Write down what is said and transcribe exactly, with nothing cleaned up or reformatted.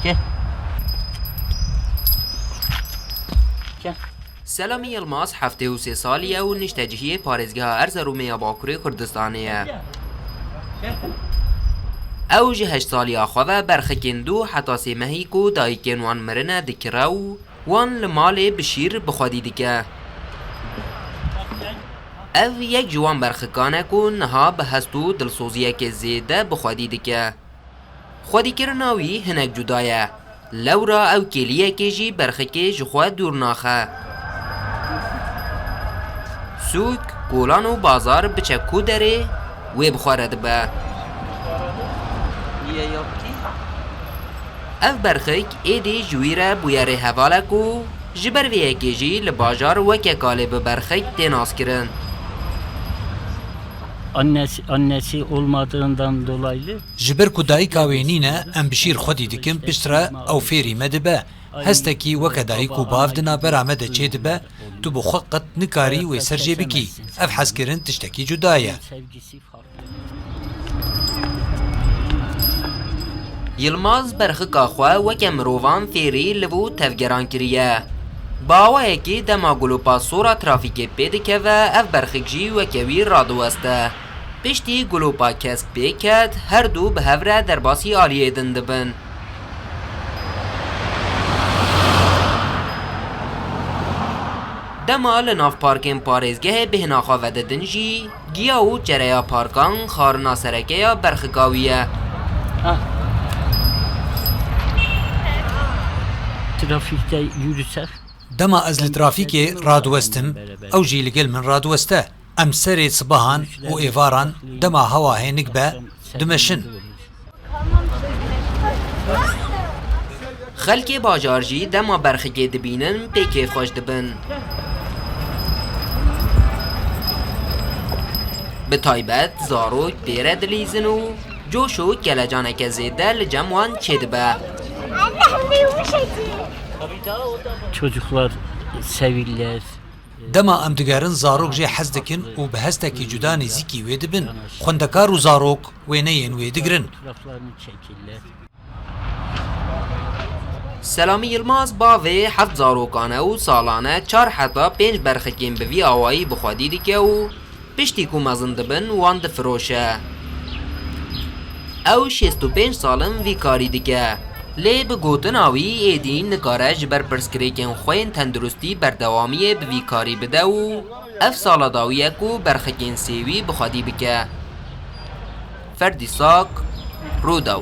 Gel. Gel. Selamî Yilmaz heftê û sê salî ye û niştecihiyê parêzgeha Erzeromê ya Bakurê Kurdistanê ye. Ew ji heşt saliya xwe ve berxikên du heta sê mehî ku dayikên wan mirine dikire û wan li malê bi şîr bi xwedî dike. Ev yek ji wan berxikan e ku niha bi hest û dilsoziyekê zêde bi xwedî dike. Xwedîkirina wî hinek cuda ye. Lewra ew kêliyekê jî berxikê ji xwe dûr naxe. Sûk, kolan û bazar biçe ku derê, wê bi xwe re dibe. Ev berxik êdî ji wî re bûye rêhevalek û ji ber vê yekê jî li bajar weke kalê bi berxik tê naskirin. Annesi, annesi olmadığından dolaylı Ji ber ku dayika wê nîne, em bi şîr xwedî dikin, piştre ew fêrî me dibe. Hestekî weke dayik û bav di navbera me de çêdibe, tu bi xwe qet nikarî wê ser jê bikî. Ev hezkirin tiştekî cuda ye. Yilmaz berxika xwe weke mirovan fêrî liv û tevgeran kiriye. Bi awayekî dema gulopa sora trafîkê pê dikeve, ev berxik jî weke wî radiweste. Piştî gulopa kesk pê ket, her du bi hev re derbasî aliyê din dibin. Dema li nav parkên parêzgehê bêhna xwe vedidin jî, giya û çereya parkan xarina sereke ya berxika wî ye. Ah. Trafikte yürüsek. Dema ez li trafîkê radiwestim, ew jî li gel min radiweste. Em serê sibahan û êvaran dema hewa hênik be, dimeşin. Xelkê bajar jî dema berxikê dibînin pê kêfxweş dibin. Bi taybet zarok pê re dilîzin û coş û kelecaneke zêde li cem wan çêdibe. Çocuklar sevirler. Dema em digerin, zarok jê hez dikin û bi hestekî cuda nêzîkî wê dibin. Xwendekar û zarok wêneyên wê digirin. Selamî Yilmaz bavê heft zarokan e û salane çar heta pênc berxikên bi vî awayî bi xwedî dike û piştî ku mezin dibin, wan difiroşe. Ew şêst û pênc sal in vî karî dike. Lê bi gotina wî, êdî nikare ji ber pirsgirêkên xwe yên tenduristî berdewamiyê bi vî karî bide û ev sala dawî ye ku berxikên sêwî bi xwedî bike. Ferdî Sak, Rûdaw.